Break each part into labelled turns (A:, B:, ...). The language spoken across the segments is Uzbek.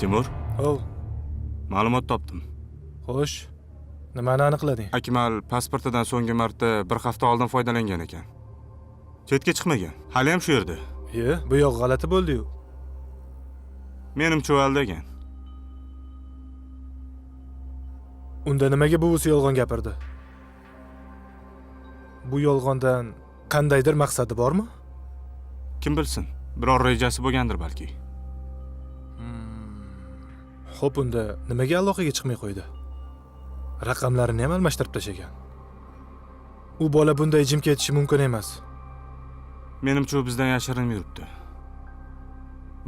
A: Timur?
B: Hov.
A: Ma'lumot topdim.
B: Xo'sh, nimani aniqlading?
A: Akmal pasportidan so'nggi marta bir hafta oldin foydalangan ekan. Chetga chiqmagan. Hali ham shu yerda.
B: Iye, bu yoq g'alati bo'ldi-yu.
A: Menimcha u aldagan.
B: Unda nimaga buvisi yolg'on gapirdi? Bu yolg'ondan qandaydir maqsadi bormi?
A: Kim bilsin, biror rejasi bo'lgandir balki.
B: Xo'p, unda nimaga aloqaga chiqmay qo'ydi? Raqamlarini ham almashtirib tashlagan. U bola bunday jim ketishi mumkin emas.
A: Menimcha u bizdan yashirinib yuribdi.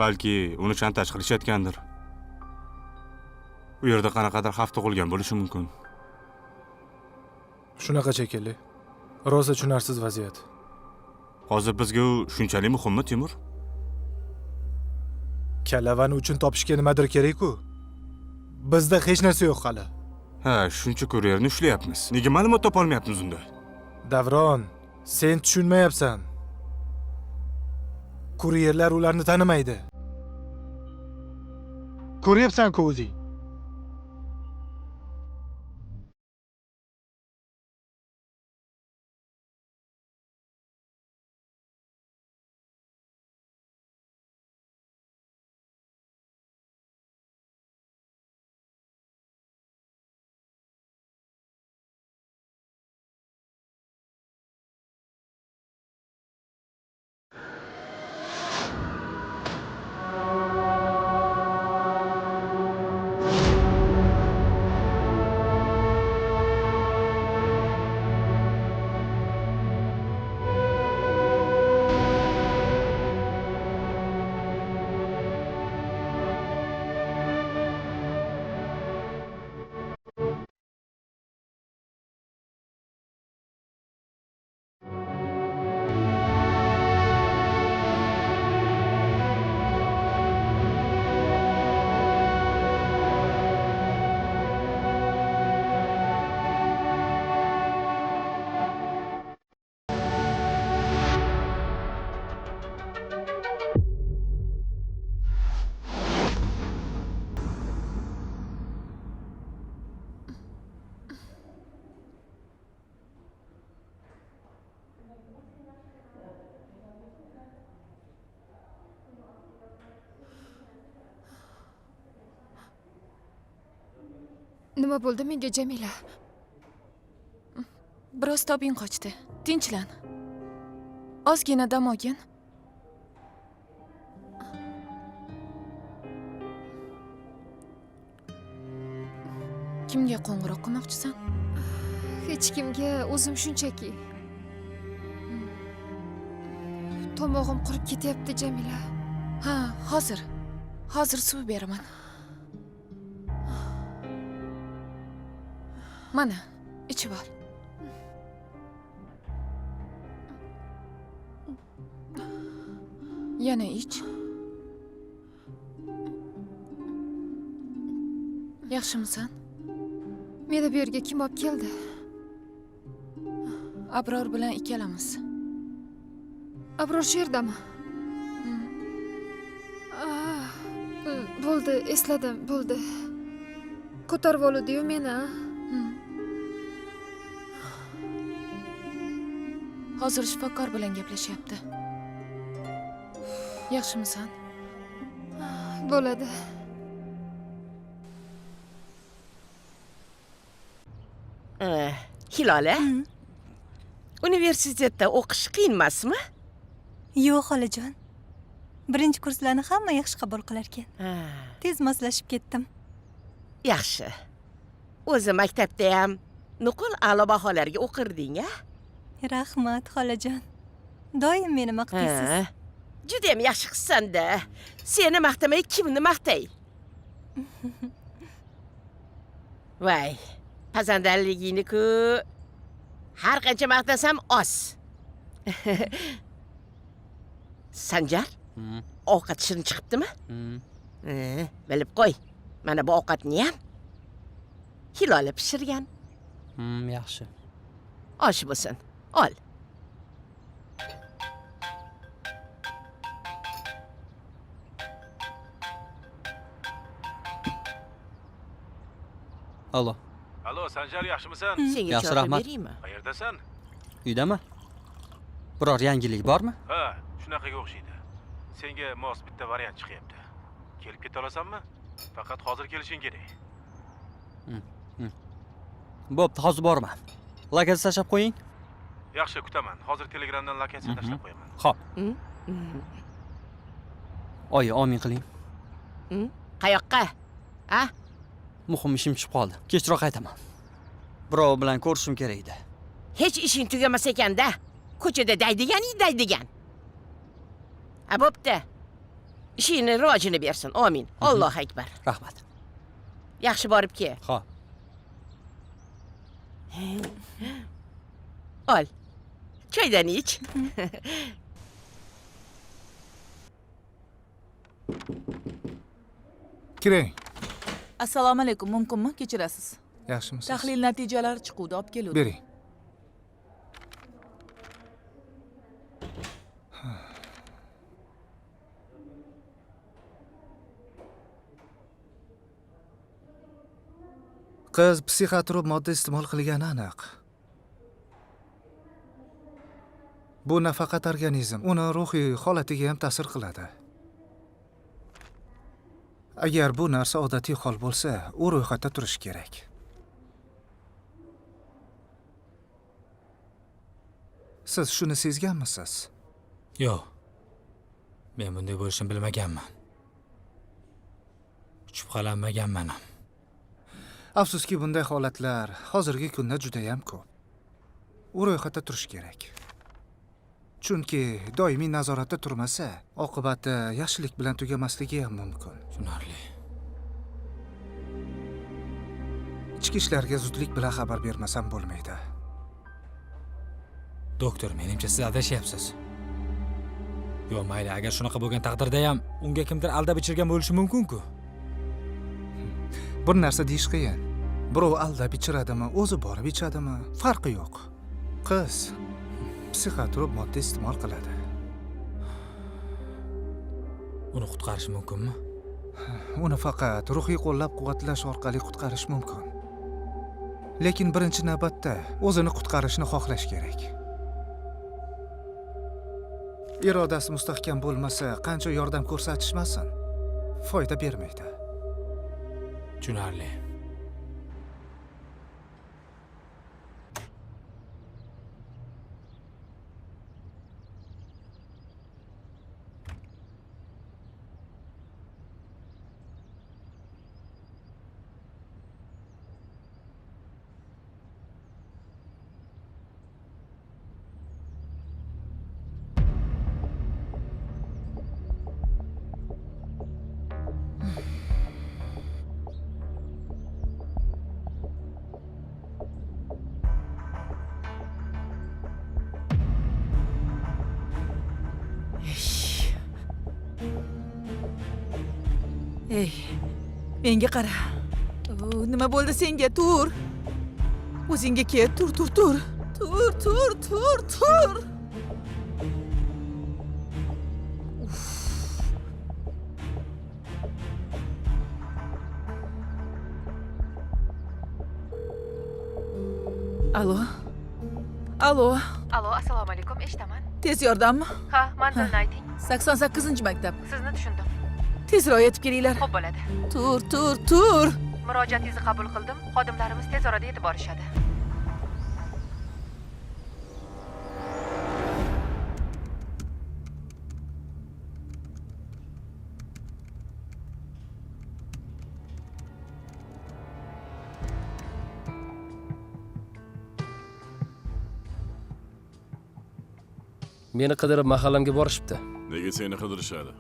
A: Balki uni shantaj qilishayotgandir. U yerda qanaqadir xavf tug'ilgan bo'lishi mumkin.
B: Shunaqa shekilli. Rosa tushunarsiz vaziyat.
A: Hozir bizga u shunchalik muhimmi, Timur?
B: Kalavani uchun topishga nimadir kerak-ku. Bizda hech narsa yo'q hali.
A: Ha, shuncha kuryerni ushlayapmiz. Nega ma'lumot topa olmayapmiz unda?
B: Davron, sen tushunmayapsan. Kuryerlar ularni tanimaydi. Ko'ryapsan-ku o'zing.
C: Nima bo'ldi menga, Jamila?
D: Biroz tobing qochdi. Tinchlan. Ozgina dam olgin. Kimga qo'ng'iroq qilmoqchisan?
C: Hech kimga, o'zim shunchaki. Tomog'im qurib ketyapti, Jamila.
D: Ha, hozir. Hozir suv beraman. Mana, ichib ol. Yana ich. Yaxshimisan?
C: Meni bu yerga kim olib keldi?
D: Abror bilan ikkalamiz.
C: Abror shu yerdami? Bo'ldi, esladim, bo'ldi. Ko'tarib oldi-yu meni, a?
D: Hozir shifokor bilan gaplashyapti. Yaxshimisan?
C: Bo'ladi.
E: Hilola, universitetda o'qish qiyin emasmi?
F: Yo'q, xolajon. Birinchi kurslarni hamma yaxshi qabul qilar ekan. Tez moslashib ketdim.
E: Yaxshi. O'zi maktabda ham nuqul a'lo baholarga o'qirding-a?
F: Rahmat, xolajon. Doim meni maqtaysiz.
E: Juda ham yaxshi qizsan-da. Seni maqtamay kimni maqtay? Voy, pazandaligingni-ku har qancha maqtasam oz. Sanjar, ovqat shirin chiqibdimi? Bilib qo'y. Mana bu ovqatni ham Hilola pishirgan.
G: Yaxshi.
E: Osh bo'lsin. Ol.
G: Allo.
B: Allo, Sanjar, yaxshimisan?
E: Senga
G: Yaxshi,
E: choy
G: rahmat.
E: beraymi?
B: Qayerdasan?
G: Uydami? Biror yangilik bormi?
B: Ha, shunaqaga o'xshaydi. Senga mos bitta variant chiqyapti. Kelib keta olasanmi? Faqat hozir kelishing kerak.
G: Bo'pti, hozir boraman. Lokatsiya tashlab qo'ying.
B: Yaxshi, kutaman. Hozir Telegramdan lokatsiya tashlab qo'yaman.
G: Xo'p. Oyi, omin qiling.
E: Qayoqqa? A?
G: Muhim ishim chiqib qoldi. Kechroq qaytaman. Birov bilan ko'rishim kerak edi.
E: Hech ishing tugamas ekanda. Ko'chada daydiganing daydigan. A bo'pti. Ishingni rivojini bersin. Amin. Allohu akbar.
G: Rahmat.
E: Yaxshi borib kel.
G: Xo'p.
E: Ol. Choydan ich.
H: Kiring.
D: Assalomu alaykum, mumkinmi? Kechirasiz.
H: Yaxshimisiz?
D: Tahlil natijalari chiquvdi, olib keluvdim.
H: Bering. Qiz psixotrop modda iste'mol qilgani aniq. Bu nafaqat organizm, uni ruhiy holatiga ham ta'sir qiladi. Agar bu narsa odatiy hol bo'lsa, u ro'yxatda turishi kerak. Siz shuni sezganmisiz?
I: Yo'q. Men bunday bo'lishini bilmaganman. Shubhalanmaganman ham.
H: Afsuski, bunday holatlar hozirgi kunda juda ham ko'p. U ro'yxatda turishi kerak. Chunki doimiy nazoratda turmasa, oqibati yaxshilik bilan tugamasligi ham mumkin.
I: Tushunarli.
H: Ichki ishlarga zudlik bilan xabar bermasam bo'lmaydi.
I: Doktor, menimcha siz adashyapsiz. Yo'q, mayli, agar shunaqa bo'lgan taqdirda ham unga kimdir aldab ichirgan bo'lishi mumkin-ku.
H: Bir narsa deyish qiyin. Birov aldab ichiradimi, o'zi borib ichadimi, farqi yo'q. Qiz psixotrop modda iste'mol qiladi.
I: Uni qutqarish mumkinmi?
H: Uni faqat ruhiy qo'llab-quvvatlash orqali qutqarish mumkin. Lekin birinchi navbatda o'zini qutqarishni xohlash kerak. Irodasi mustahkam bo'lmasa, qancha yordam ko'rsatishmasin, foyda bermaydi.
I: Tushunarli.
D: Ey, menga qara. Nima bo'ldi senga? Tur. O'zingga kel, tur, tur, tur. Tur, tur, tur, tur. Alo. Alo.
J: Alo, assalomu alaykum, eshitaman.
D: Tez yordammi?
J: Ha, manzilni ayting.
D: 88-maktab.
J: Sizni tushundim.
D: Tezroq yetib kelinglar.
J: Xo'p bo'ladi.
D: Tur, tur, tur.
J: Murojaatingizni qabul qildim. Xodimlarimiz tez orada yetib borishadi.
K: Meni qidirib mahallamga borishibdi.
L: Nega seni qidirishadi?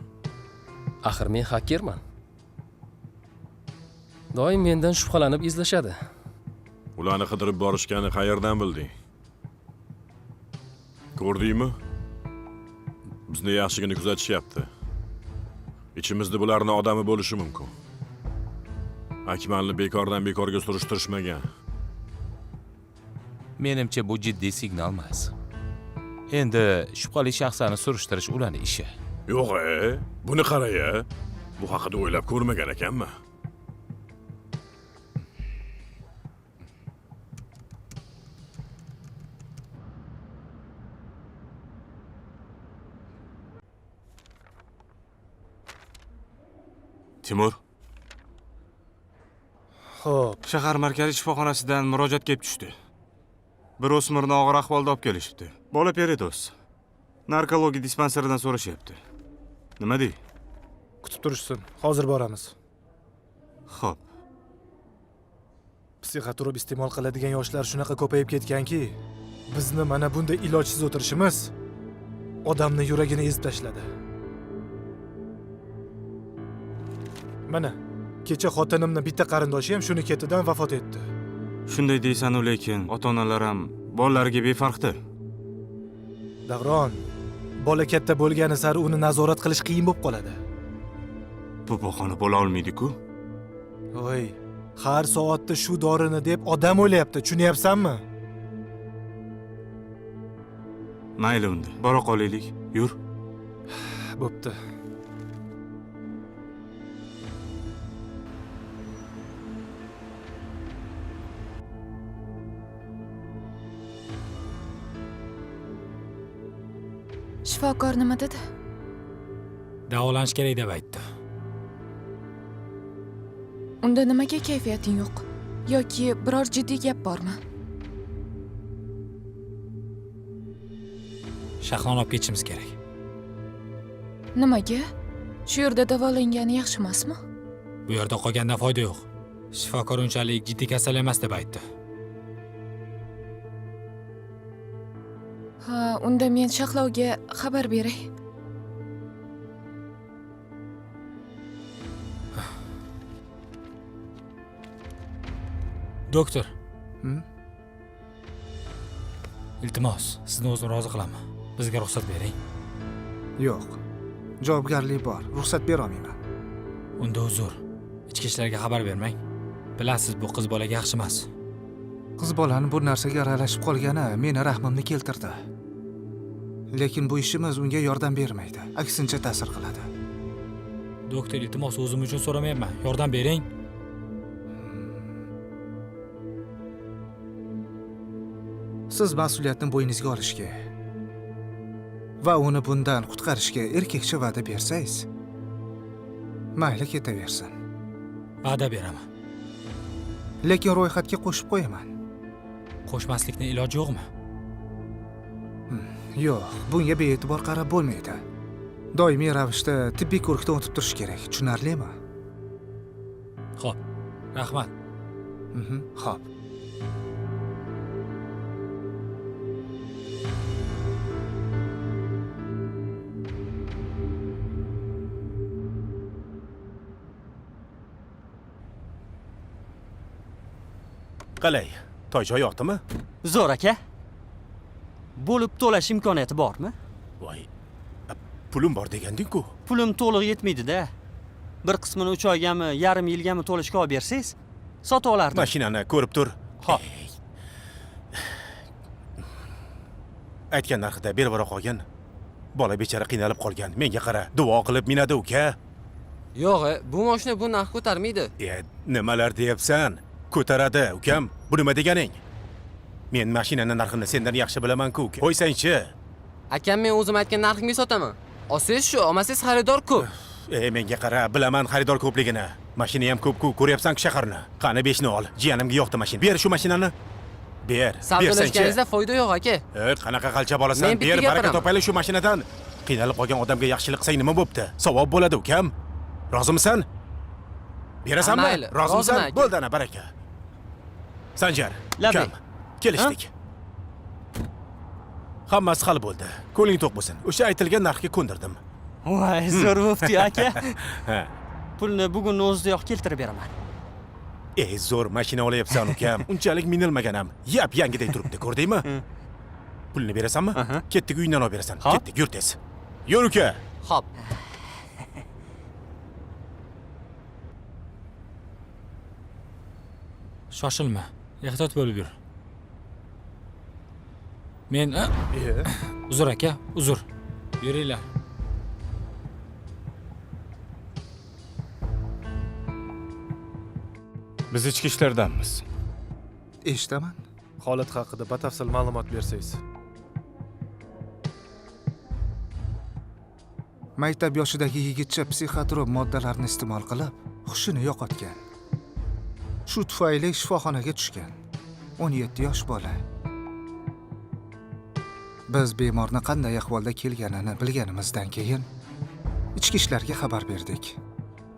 K: Axir men xakerman. Doim mendan shubhalanib izlashadi.
L: Ularni qidirib borishgani qayerdan bilding? Ko'rdingmi? Bizni yaxshigina kuzatishyapti. Ichimizda bularning odami bo'lishi mumkin. Akmalni bekordan bekorga surishtirishmagan.
M: Menimcha bu jiddiy signal emas. Endi shubhali shaxslarni surishtirish ularning ishi.
L: Yo'q, buni qara-ya. Bu haqida o'ylab ko'rmagan ekanman.
A: Timur.
B: Xo'p.
A: Shahar markaziy shifoxonasidan murojaat kelib tushdi. Bir o'smirni og'ir ahvolda olib kelishibdi. Bola peredoz. Narkologiya dispanseridan so'rashyapti. Nima dey?
B: Kutib turishsin. Hozir boramiz.
A: Xo'p.
B: Psixotrop iste'mol qiladigan yoshlar shunaqa ko'payib ketganki, bizni mana bunday ilojsiz o'tirishimiz odamni yuragini ezib tashladi. Mana, kecha xotinimni bitta qarindoshi ham shuni ketidan vafot etdi.
A: Shunday deysan-u, lekin ota-onalar ham bolalariga befarqdir.
B: Davron, bola katta bo'lgani sari uni nazorat qilish qiyin bo'lib qoladi.
A: Bu bahona bo'la olmaydi-ku.
B: Voy, har soatda shu dorini deb odam o'ylayapti, tushunyapsanmi?
A: Mayli unda, bora qolaylik. Yur.
B: Bo'pti.
N: Shifokor nima dedi?
I: Davolanish kerak deb aytdi.
N: Unda nimaga kayfiyating yo'q? Yoki biror jiddiy gap bormi?
I: Shahloni olib ketishimiz kerak.
N: Nimaga? Shu yerda davolangani yaxshi emasmi?
I: Bu yerda qolgandan foyda yo'q. Shifokor unchalik jiddiy kasal emas deb aytdi.
N: Ha, unda men Shahloga xabar beray.
I: Doktor. Iltimos, sizni o'zim rozi qilaman. Bizga ruxsat bering.
H: Yo'q. Javobgarlik bor, ruxsat bera olmayman.
I: Unda uzr. Ichki ishlarga xabar bermang. Bilasiz, bu qiz bolaga yaxshi emas.
H: Qiz bolani bu narsaga aralashib qolgani meni rahmimni keltirdi. Lekin bu ishimiz unga yordam bermaydi, aksincha ta'sir qiladi.
I: Doktor, iltimos, o'zim uchun so'ramayapman. Yordam bering.
H: Siz mas'uliyatni bo'yningizga olishga va uni bundan qutqarishga erkakcha va'da bersangiz, mayli ketaversin.
I: Va'da beraman.
H: Lekin ro'yxatga qo'shib qo'yaman.
I: Qo'shmaslikni iloji yo'qmi?
H: Yo'q, bunga bee'tibor qarab bo'lmaydi. Doimiy ravishda tibbiy ko'rikdan o'tib turish kerak, tushunarlimi?
I: Xo'p, rahmat.
H: Xo'p.
O: Qalay, toycha yoqdimi?
G: Zo'r aka. Bo'lib to'lash imkoniyati bormi?
O: Voy, pulim bor deganding-ku.
G: Pulim to'liq yetmaydi-da. Bir qismini 3 oygami, yarim yilgami to'lashga olib bersangiz, sotib olardim.
O: Mashinani ko'rib tur.
G: Xo'p.
O: Aytgan narxida berib bora qolgan. Bola bechora qiynalib qolgan. Menga qara, duo qilib minadi uka.
P: Yo'q, bu mashina bu narx ko'tarmaydi.
O: Nimalar deyapsan? Ko'taradi, ukam. Bu nima deganing? Men mashinani narxini sendan yaxshi bilaman-ku. Qo'ysangchi.
P: Akam, men o'zim aytgan narximga sotaman. Olsangiz shu, olmasangiz xaridor ko'p.
O: Menga qara, bilaman xaridor ko'pligini. Mashina ham ko'p-ku, ko'ryapsan-ku shaharni. Qani 5 ni ol. Jiyanimga yoqdi mashina. Ber shu mashinani. Ber.
P: Savdolashganingizda foyda yo'q, aka.
O: Qanaqa qalcha bolasan? Ber, baraka topaylik shu mashinadan. Qiynalib qolgan odamga yaxshilik qilsang nima bo'pti? Savob bo'ladi, ukam. Rozimisan? Berasanmi? Rozimisan? Bo'ldi ana, baraka. Sanjar, ukam, kelishdik. Hammasi hal bo'ldi. Ko'ngling to'q bo'lsin. O'sha aytilgan narxga ko'ndirdim.
G: Voy, zo'r bo'pti aka. Pulni bugun o'zidayoq keltirib beraman.
O: Zo'r mashina olyapsan ukam. Unchalik minilmagan ham. Yap yangiday turibdi, ko'rdingmi? Pulni berasanmi? Ketdik, uyingdan olib berasan. Ketdik, yur tez. Yur uka.
P: Xo'p.
I: Shoshilma. Ehtiyot bo'lib yur. Men uzr aka, uzr. Yuringlar.
A: Biz ichki ishlardanmiz.
H: Eshitaman.
B: Holat haqida batafsil ma'lumot bersangiz.
H: Maktab yoshidagi yigitcha psixotrop moddalarni iste'mol qilib, hushini yo'qotgan. Shu tufayli shifoxonaga tushgan. 17 yosh bola. Biz bemorni qanday ahvolda kelganini bilganimizdan keyin ichki ishlarga xabar berdik.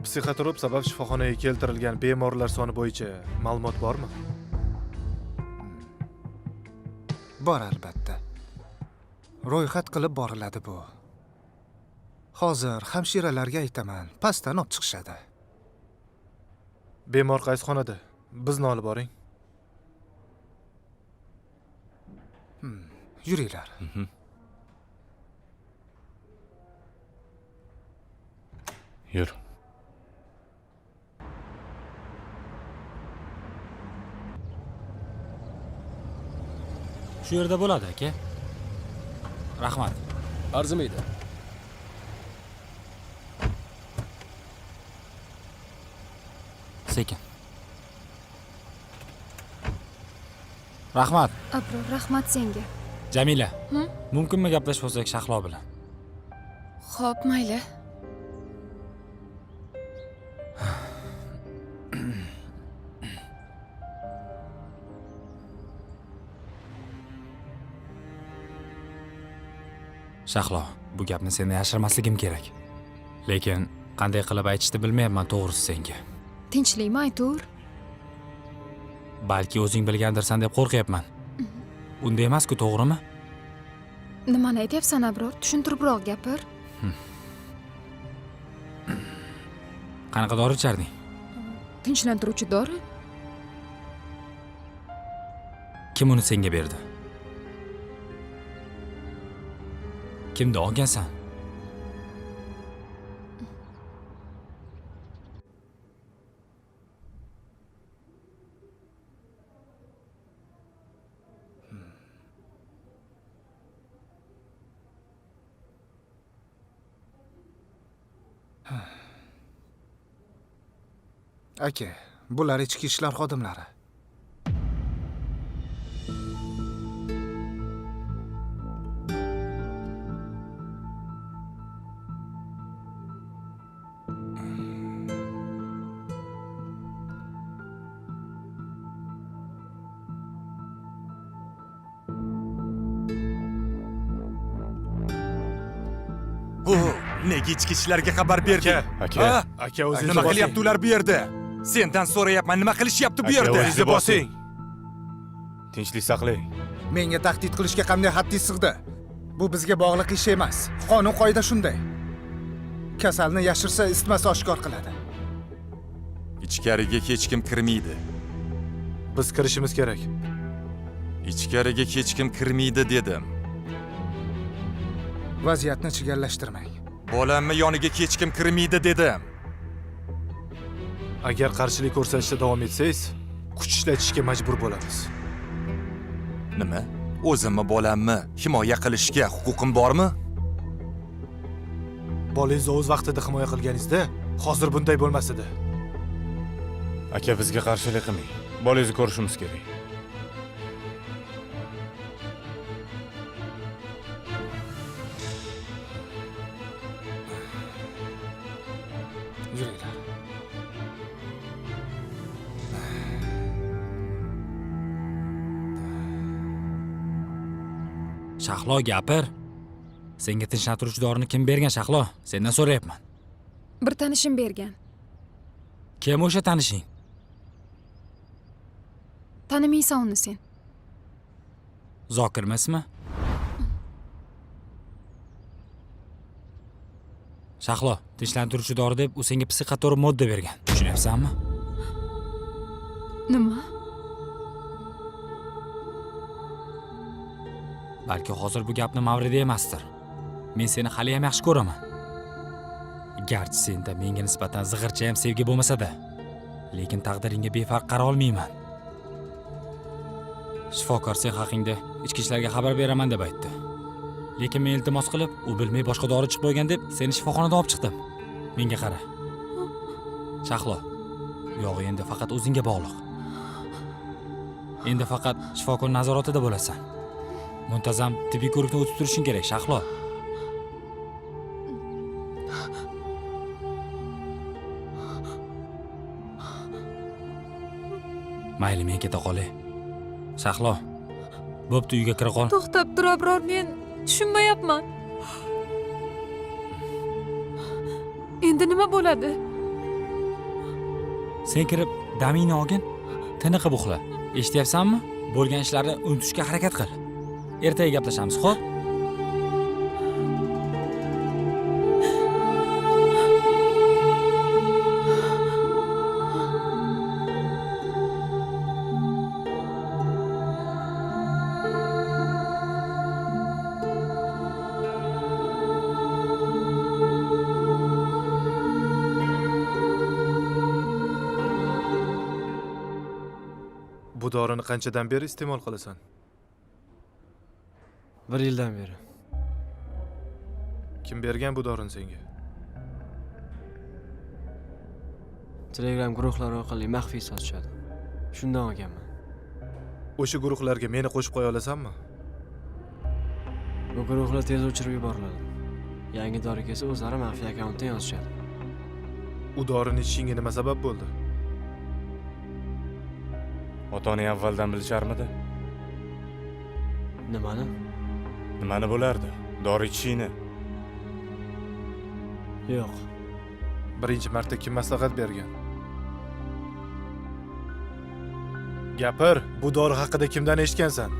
B: Psixotrop sabab shifoxonaga keltirilgan bemorlar soni bo'yicha ma'lumot bormi?
H: Bor albatta. Ro'yxat qilib boriladi bu. Hozir hamshiralarga aytaman, pastdan olib chiqishadi.
B: Bemor qaysi xonada? Bizni olib boring.
H: Yuringlar.
M: Yur.
I: Shu yerda bo'ladi, aka. Rahmat.
K: Arzimaydi.
I: Sekin. Rahmat.
C: Abror, rahmat senga.
I: Jamila, mumkinmi gaplashib olsak Shahlo bilan?
N: Xo'p, mayli.
I: Shahlo, bu gapni sendan yashirmasligim kerak. Lekin qanday qilib aytishni bilmayapman to'g'risi senga.
C: Tinchlikmi, aytur?
I: Balki o'zing bilgandirsan deb qo'rqyapman. Unda emas-ku, to'g'rimi?
C: Nimani aytyapsan, Abror? Tushuntiribroq gapir.
I: Qanaqa dori icharding?
C: Tinchlantiruvchi dori.
I: Kim uni senga berdi? Kimdan olgansan?
H: Aka, bular ichki ishlar xodimlari.
Q: Bu nega ichki ishlarga xabar berding?
M: Aka,
B: aka, o'zingiz
Q: nima qilyapti ular bu yerda? Sendan so'rayapman, nima qilishyapti bu yerda?
M: O'zingizni bosing. Tinchlik saqlang.
H: Menga tahdid qilishga qanday haddingiz sig'di? Bu bizga bog'liq ish emas. Qonun qoida shunday. Kasalni yashirsa, isitmasi oshkor qiladi.
Q: Ichkariga hech kim kirmaydi.
B: Biz kirishimiz kerak.
Q: Ichkariga hech kim kirmaydi dedim.
H: Vaziyatni chigallashtirmang.
Q: Bolamni yoniga hech kim kirmaydi dedim.
B: Agar qarshilik ko'rsatishda davom etsangiz, kuch ishlatishga majbur bo'lamiz.
Q: Nima? O'zimni bolamni himoya qilishga huquqim bormi?
B: Bolangizni o'z vaqtida himoya qilganingizda, hozir bunday bo'lmas edi.
A: Aka, bizga qarshilik qilmang. Bolangizni ko'rishimiz kerak.
H: Yuringlar.
I: Shahlo, gapir. Senga tinchlantiruvchi dorini kim bergan, Shahlo? Sendan so'rayapman.
C: Bir tanishim bergan.
I: Kim o'sha tanishing?
C: Tanimaysan uni sen.
I: Zokir emasmi? Shahlo, tinchlantiruvchi dori deb u senga psixotrop modda bergan. Tushunyapsanmi?
C: Nima?
I: Balki hozir bu gapni mavridi emasdir. Men seni hali ham yaxshi ko'raman. Garchi senda menga nisbatan zig'ircha ham sevgi bo'lmasa-da, lekin taqdiringga befarq qara olmayman. Shifokor sen haqingda ichki ishlarga xabar beraman deb aytdi. Lekin men iltimos qilib, u bilmay boshqa dori ichib qo'ygan deb seni shifoxonadan olib chiqdim. Menga qara. Shahlo, yog'i endi faqat o'zingga bog'liq. Endi faqat shifokor nazoratida bo'lasan. Muntazam tibbiy ko'rikdan o'tib turishing kerak, Shahlo. Mayli, men keta qolay. Shahlo, bo'pti, uyga kira qol.
C: To'xtab tur Abror, men tushunmayapman. Endi nima bo'ladi?
I: Sen kirib damingni olgin, tiniqib uxla. Eshityapsanmi? Bo'lgan ishlarni unutishga harakat qil. Ertaga gaplashamiz, xo'p?
B: Bu dorini qanchadan beri iste'mol qilasan?
R: 1 yildan beri.
B: Kim bergan bu dorini senga?
R: Telegram guruhlari orqali maxfiy sotishadi. Shundan olganman.
B: O'sha guruhlarga meni qo'shib qo'ya olasanmi?
R: Bu guruhlar tez o'chirib yuboriladi. Yangi dori kelsa o'zlari maxfiy akkauntdan yozishadi.
B: U dorini ichishingga nima sabab bo'ldi?
A: Ota-onang avvaldan bilisharmidi?
R: Nimani?
A: Nimani bo'lardi? Dori ichishingni.
R: Yo'q.
B: Birinchi marta kim maslahat bergan? Gapir, bu dori haqida kimdan eshitgansan?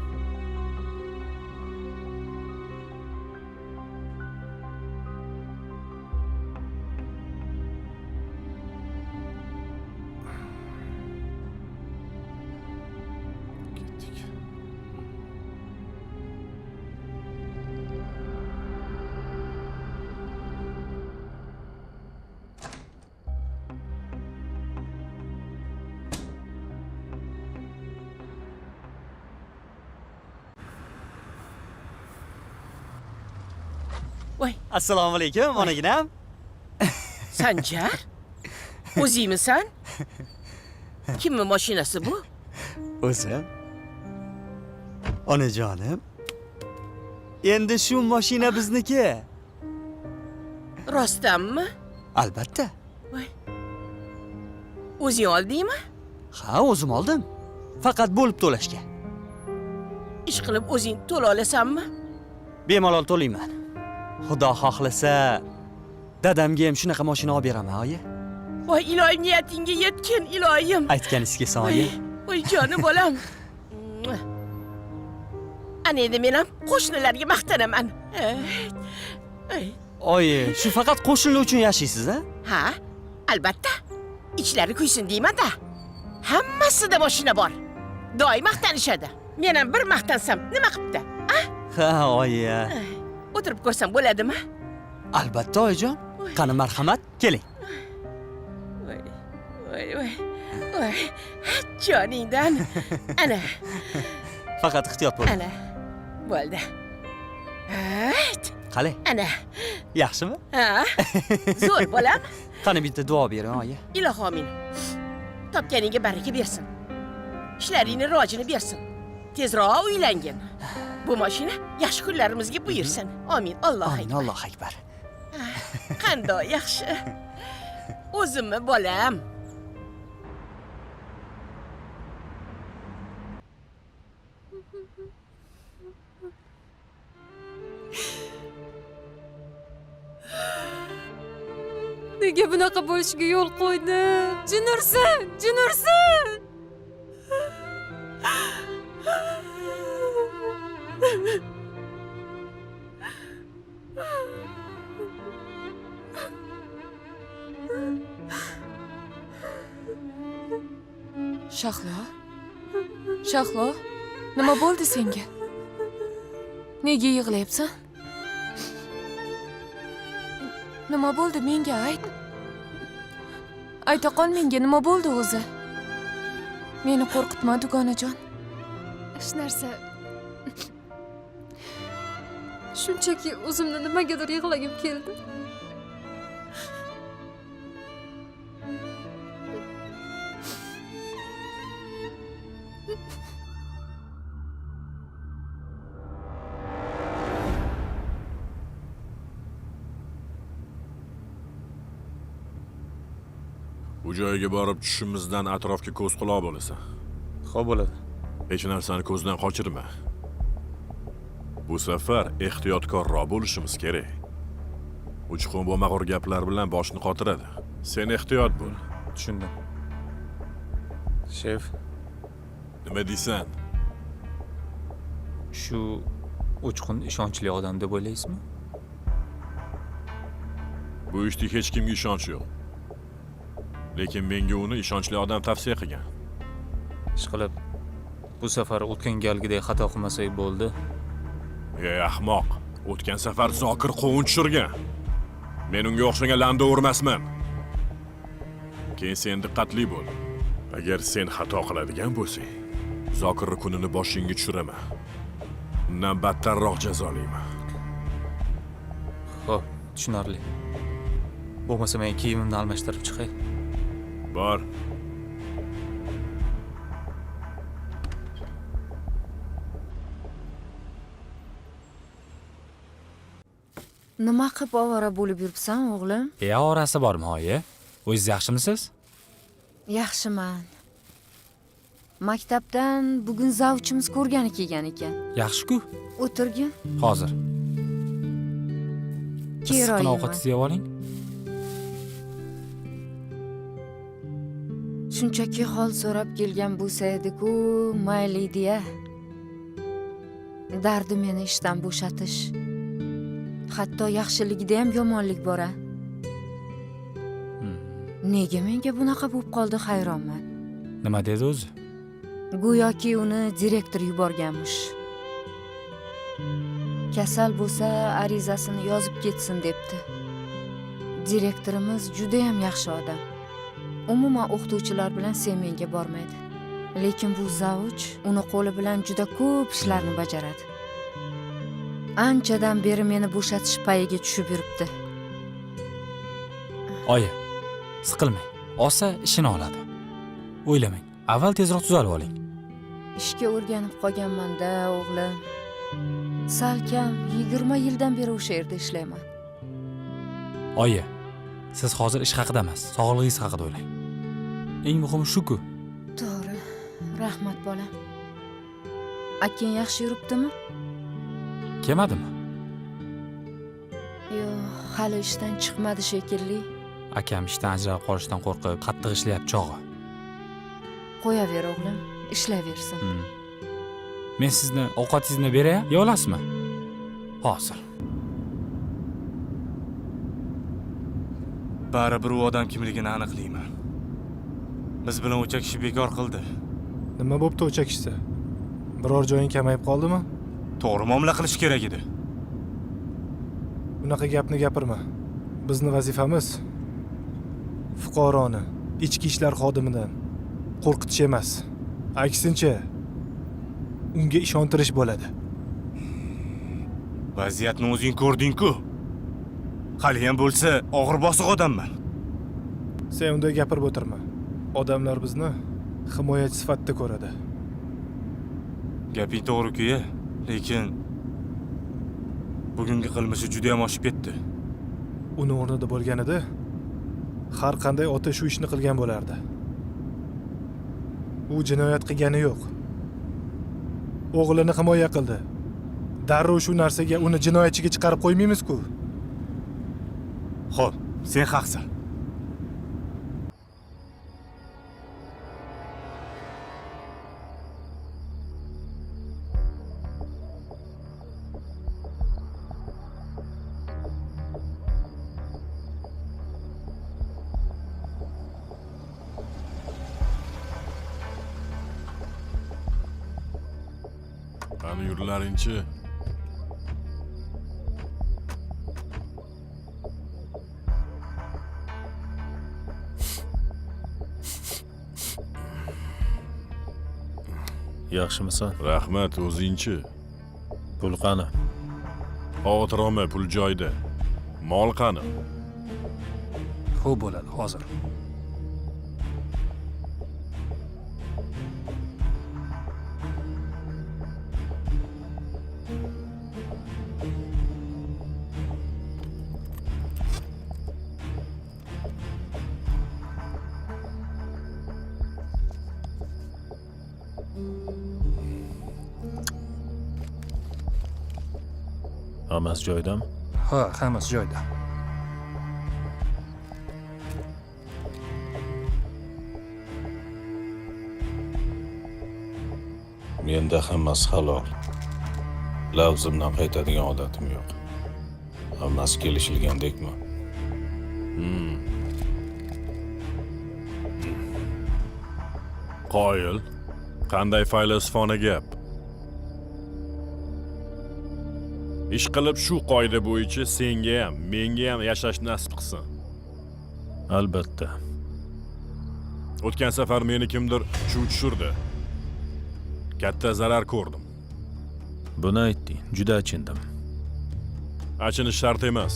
E: Voy.
G: Assalomu alaykum, onaginam.
E: Sanjar? O'zingmisan? Kimning mashinasi bu?
G: O'zim. Onajonim. Endi shu mashina bizniki.
E: Rostdanmi?
G: Albatta.
E: Voy. O'zing oldingmi?
G: Ha, o'zim oldim. Faqat bo'lib to'lashga.
E: Ish qilib o'zing to'la olasanmi?
G: Bemalol to'layman. Xudo xohlasa, dadamga ham shunaqa mashina olib beraman, oyi.
E: Voy, iloyim niyatingga yetgin, iloyim.
G: Aytganingiz kelsin, oyi.
E: Voy, jonim bolam. Ana endi men ham qo'shnilarga maqtanaman.
G: Oyi, shu faqat qo'shnilar uchun yashaysiz, a?
E: Ha, albatta. Ichlari kuysin deyman-da. Hammasida mashina bor. Doim maqtanishadi. Men ham bir maqtansam nima qilibdi, a?
G: Ha, oyi.
E: O'tirib ko'rsam bo'ladimi?
G: Albatta, oyijon. Qani marhamat, keling.
E: Voy, voy, voy. Voy, joningdan. Ana.
G: Faqat ehtiyot bo'ling.
E: Ana. Bo'ldi.
G: Qalay?
E: Ana.
G: Yaxshimi?
E: Ha. Zo'r bolam.
G: Qani bitta duo bering, oyi.
E: Ilohi amin. Topganingga baraka bersin. Ishlaringni rivojini bersin. Tezroq uylangin. Bu mashina yaxshi kunlarimizga buyursin. Amin. Allohu akbar.
G: Amin, Allohu akbar.
E: Qanday yaxshi. O'zimmi bolam.
C: Nega bunaqa bo'lishiga yo'l qo'ydim? Jin ursin, jin ursin.
N: Shahlo? Shahlo, nima bo'ldi senga? Nega yig'layapsan? Nima bo'ldi menga ayt. Ayta qol menga nima bo'ldi o'zi? Meni qo'rqitma dugonajon.
C: Hech narsa. Shunchaki o'zimni nimagadir yig'lagim keldi.
L: U joyga borib tushishimizdan atrofga ko'z quloq bo'lasan.
S: Xo'p bo'ladi.
L: Hech narsani ko'zdan qochirma. Bu safar ehtiyotkorroq bo'lishimiz kerak. Uchqun bo'lmag'ur gaplar bilan boshni qotiradi. Sen ehtiyot bo'l.
S: Tushundim. Shef,
L: nima deysan?
S: Shu Uchqun ishonchli odam deb o'ylaysizmi?
L: Bu ishda hech kimga ishonch yo'q. Lekin menga uni ishonchli odam tavsiya qilgan.
S: Ishqilib, bu safar o'tgan galgidek xato qilmasak bo'ldi.
L: Ey ahmoq, o'tgan safar Zokir qovun tushirgan. Men unga o'xshagan landa urmasman. Keyin sen diqqatli bo'l. Agar sen xato qiladigan bo'lsang, Zokirning kunini boshingga tushiraman. Undan battarroq jazolayman.
S: Xo'p, tushunarli. Bo'lmasa men kiyimimni almashtirib chiqay.
L: Bor.
T: Nima qilib ovora bo'lib yuribsan, o'g'lim?
I: Orasi bormi, oyi? O'zingiz yaxshimisiz?
T: Yaxshiman. Maktabdan bugun zavchimiz ko'rgani kelgan ekan.
I: Yaxshi-ku.
T: O'tirgin.
I: Hozir. Issiqqina ovqat yeb oling.
T: Shunchaki hol so'rab kelgan bo'lsa edi-ku, mayli edi-ya. Dardi meni ishdan bo'shatish. Hatto yaxshiligida ham yomonlik bor-a. Nega menga bunaqa bo'lib qoldi, hayronman.
I: Nima dedi o'zi?
T: Go'yoki uni direktor yuborganmish. Kasal bo'lsa arizasini yozib ketsin debdi. Direktorimiz juda ham yaxshi odam. Umuman o'qituvchilar bilan sen menga bormaydi. Lekin bu zavuch uni qo'li bilan juda ko'p ishlarni bajaradi. Anchadan beri meni bo'shatish payiga tushib yuribdi.
I: Oyi, siqilmang. Olsa ishini oladi. O'ylamang. Avval tezroq tuzalib oling.
T: Ishga o'rganib qolganman-da, o'g'lim. Salkam 20 yildan beri o'sha yerda ishlayman.
I: Oyi, siz hozir ish haqida emas, sog'lig'ingiz haqida o'ylang. Eng muhimi shu-ku.
T: To'g'ri. Rahmat bolam. Akang yaxshi yuribdimi?
I: Kelmadimi?
T: Yo'q, hali ishdan chiqmadi shekilli.
I: Akam ishdan ajralib qolishdan qo'rqib, qattiq ishlayapti chog'i.
T: Qo'yaver o'g'lim, ishlayversin.
I: Men sizni ovqatingizni beray, yeya olasizmi? Hozir.
A: Baribir u odam kimligini aniqlayman. Biz bilan o'chakishib bekor qildi.
B: Nima bo'pti o'chakishsa? Biror joying kamayib qoldimi?
A: To'g'ri muomala qilish kerak edi.
B: Unaqa gapni gapirma. Bizni vazifamiz fuqaroni ichki ishlar xodimidan qo'rqitish emas. Aksincha, unga ishontirish bo'ladi.
A: Vaziyatni o'zing ko'rding-ku. Hali ham bo'lsa og'ir bosiq odamman.
B: Sen unday gapirib o'tirma. Odamlar bizni himoyachi sifatida ko'radi.
A: Gaping to'g'ri-ku, lekin bugungi qilmishi juda ham oshib ketdi.
B: Uni o'rnida bo'lganida har qanday ota shu ishni qilgan bo'lardi. U jinoyat qilgani yo'q. O'g'lini himoya qildi. Darrov shu narsaga uni jinoyatchiga chiqarib qo'ymaymiz-ku.
A: Xo'p, sen haqsan.
L: Qani yurlaringchi?
U: Yaxshimisan?
L: Rahmat, o'zingchi?
U: Pul qani?
L: Xavotir olma, pul joyida. Mol qani?
U: Xo'p bo'ladi, hozir. Hammasi joyidami?
S: Ha, hammasi joyida.
U: Menda hammasi halol. Lafzimdan qaytadigan odatim yo'q. Hammasi kelishilgandekmi?
L: Qoyil. Qanday faylasufona gap. Ish qilib shu qoida bo'yicha senga ham, menga ham yashash nasib qilsin.
U: Albatta.
L: O'tgan safar meni kimdir chuv tushirdi. Katta zarar ko'rdim.
U: Buni aytding, juda achindim.
L: Achinish shart emas.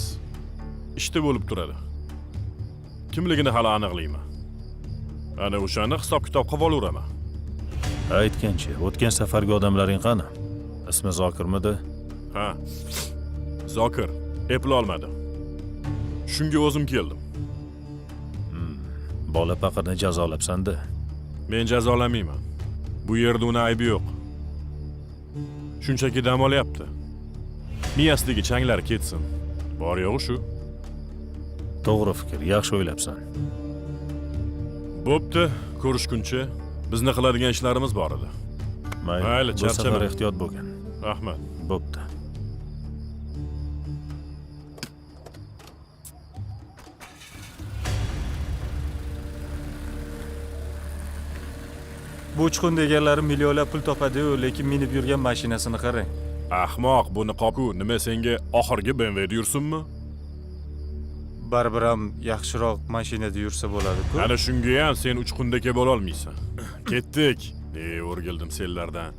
L: Ishda bo'lib turadi. Kimligini hali aniqlayman. Ana o'shani hisob-kitob qilib olaveraman.
U: Aytgancha, o'tgan safargi odamlaring qani? Ismi Zokirmidi?
L: Ha. Zokir epla olmadi. Shunga o'zim keldim.
U: Bola paqirni jazolabsan-da.
L: Men jazolamayman. Bu yerda uni aybi yo'q. Shunchaki dam olyapti. Miyasidagi changlar ketsin. Bor yo'g'i shu.
U: To'g'ri fikr, yaxshi o'ylabsan.
L: Bo'pti, ko'rishguncha bizni qiladigan ishlarimiz bor edi.
U: Mayli, bu safar ehtiyot bo'lgin.
L: Rahmat.
U: Bo'pti.
S: Bu Uchqun deganlari millionlab pul topadi-yu, lekin minib yurgan mashinasini qarang.
L: Ahmoq, buni qopku, nima senga oxirgi BMWda yursinmi?
S: Baribir ham yaxshiroq mashinada yursa bo'ladi-ku.
L: Ana shunga ham sen Uchqundaka bo'la olmaysan. Ketdik. O'rgildim senlardan.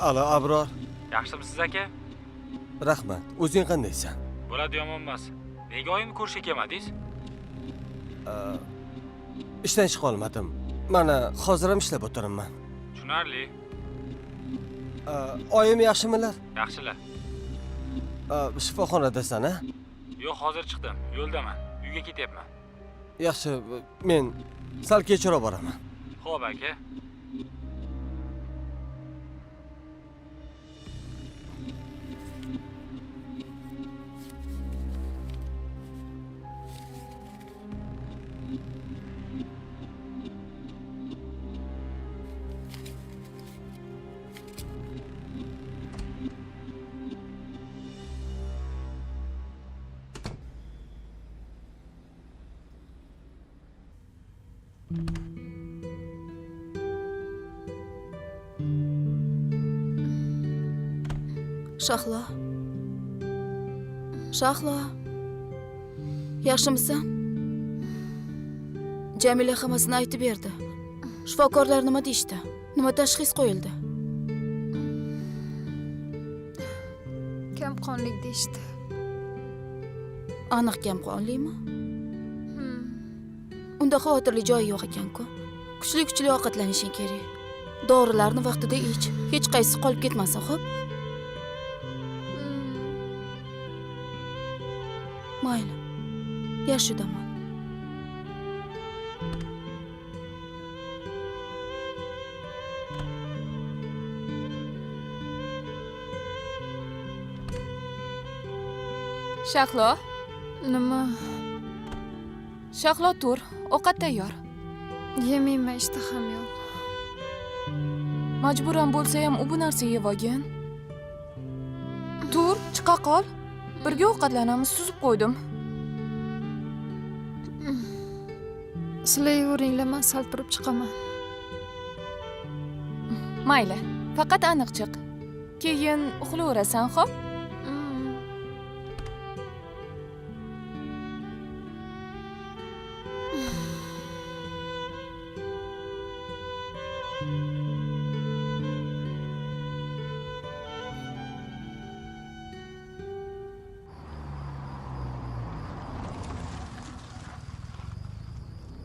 F: Alo, Abror.
I: Yaxshimisiz aka?
F: Rahmat. O'zing qandaysan?
I: Bo'ladi, yomon emas. Nega oyimni ko'rishga kelmadingiz?
F: Ishdan chiqa olmadim. Mana hozir ham ishlab o'tiribman.
I: Tushunarli.
F: Oyim yaxshimilar?
I: Yaxshilar.
F: Shifoxonadasan, a?
I: Yo'q, hozir chiqdim. Yo'ldaman. Uyga ketyapman.
F: Yaxshi, men sal kechroq boraman.
I: Xo'p, aka.
V: Shahlo. Shahlo. Yaxshimisan? Jamila hammasini aytib berdi. Shifokorlar nima deyishdi? Nima tashxis qo'yildi?
C: Kamqonlik deyishdi.
V: Aniq kamqonlikmi? Unda xavotirli joyi yo'q ekan-ku. Kuchli-kuchli ovqatlanishing kerak. Dorilarni vaqtida ich. Hech qaysi qolib ketmasin, xo'p? Mayli. Yaxshi dam ol.
N: Shahlo.
C: Nima?
N: Shahlo, tur, ovqat tayyor.
C: Yemayman, ishtaham yo'q.
N: Majburan bo'lsa ham u bu narsa yeb olgin. Tur, chiqa qol. Birga ovqatlanamiz, suzib qo'ydim.
C: Sizlar yeveringlar, men sal turib chiqaman.
N: Mayli, faqat aniq chiq. Keyin uxlayverasan, xo'p?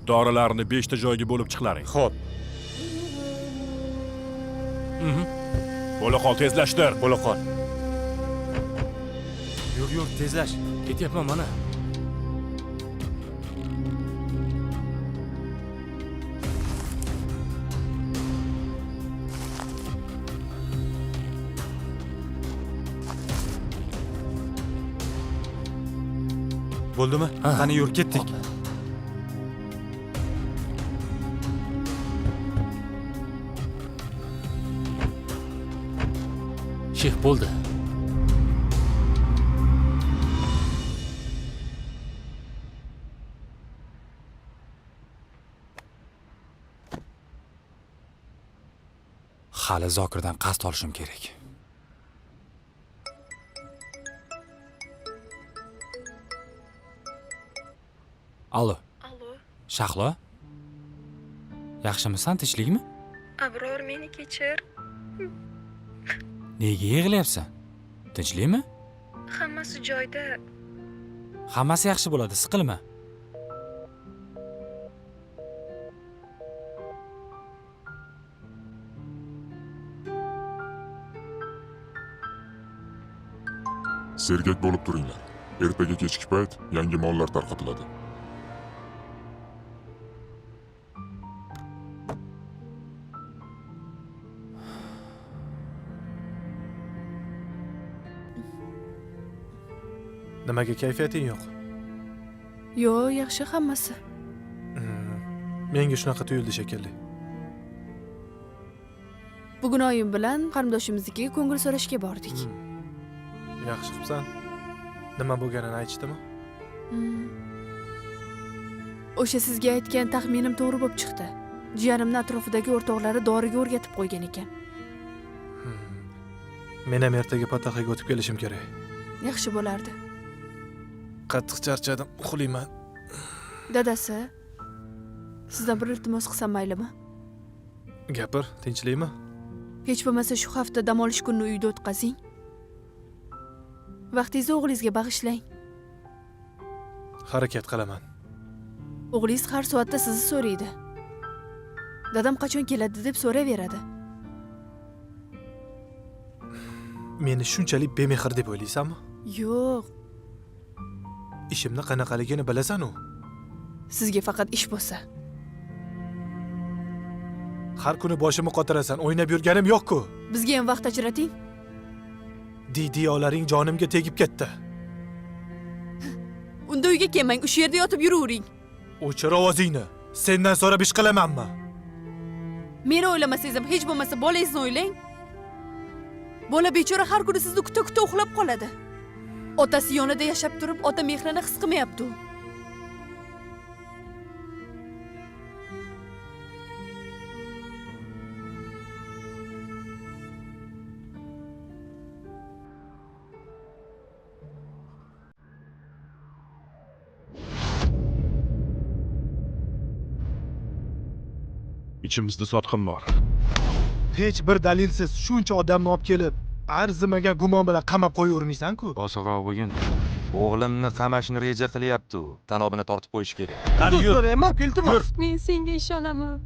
L: Dorilarni 5 ta joyga bo'lib chiqlaring.
A: Xo'p.
L: Bo'la qol, tezlashtir.
A: Bo'la qol.
K: Yur, yur, tezlash. Ketyapman mana.
Q: Bo'ldimi? Qani yur, ketdik.
I: Shef, bo'ldi. Hali Zokirdan qasd olishim kerak. Allo.
D: Allo.
I: Shahlo? Yaxshimisan, tinchlikmi?
D: Abror, meni kechir.
I: Nega yig'layapsan? Tinchlikmi?
D: Hammasi joyida.
I: Hammasi yaxshi bo'ladi, siqilma.
J: Sergak bo'lib turinglar. Ertaga kechki payt yangi mollar tarqatiladi.
B: Nimaga kayfiyating yo'q?
D: Yo'q, yaxshi hammasi.
B: Menga shunaqa tuyuldi shekilli.
D: Bugun oyim bilan qarindoshimiznikiga ko'ngil so'rashga bordik.
B: Yaxshi qilibsan. Nima bo'lganini aytishdimi?
D: O'sha sizga aytgan taxminim to'g'ri bo'lib chiqdi. Jiyanimni atrofidagi o'rtoqlari doriga o'rgatib qo'ygan ekan.
B: Men ham ertaga Pataxaga o'tib kelishim kerak.
D: Yaxshi bo'lardi.
B: Qattiq charchadim, uxlayman.
D: Dadasi, sizdan bir iltimos qilsam maylimi?
B: Gapir, tinchlikmi?
D: Hech bo'lmasa shu hafta dam olish kunini uyda o'tkazing. Vaqtingizni o'g'lingizga bag'ishlang.
B: Harakat qilaman.
D: O'g'lingiz har soatda sizni so'raydi. Dadam qachon keladi deb so'raveradi.
B: Meni shunchalik bemehr deb o'ylaysanmi?
D: Yo'q.
B: Ishimni qanaqaligini bilasan-u.
D: Sizga faqat ish bo'lsa.
B: Har kuni boshimni qotirasan, o'ynab yurganim yo'q-ku.
D: Bizga ham vaqt ajrating.
B: Diydiyolaring jonimga tegib ketdi.
D: Unda uyga kelmang, o'sha yerda yotib yuravering.
B: O'chir ovozingni. Sendan so'rab ish qilamanmi?
D: Meni o'ylamasangiz ham hech bo'lmasa bolangizni o'ylang. Bola bechora har kuni sizni kuta-kuta uxlab qoladi. Otasi yonida yashab turib, ota mehrini his qilmayapti u.
L: Ichimizda sotqin bor.
B: Hech bir dalilsiz shuncha odamni olib kelib, arzimagan gumon bilan qamab qo'yavermaysan-ku.
W: Bosiqroq bo'lgin. O'g'limni qamashni reja qilyapti u. Tanobini tortib qo'yish kerak.
F: Qani yur. Iltimos.
C: Men senga ishonaman.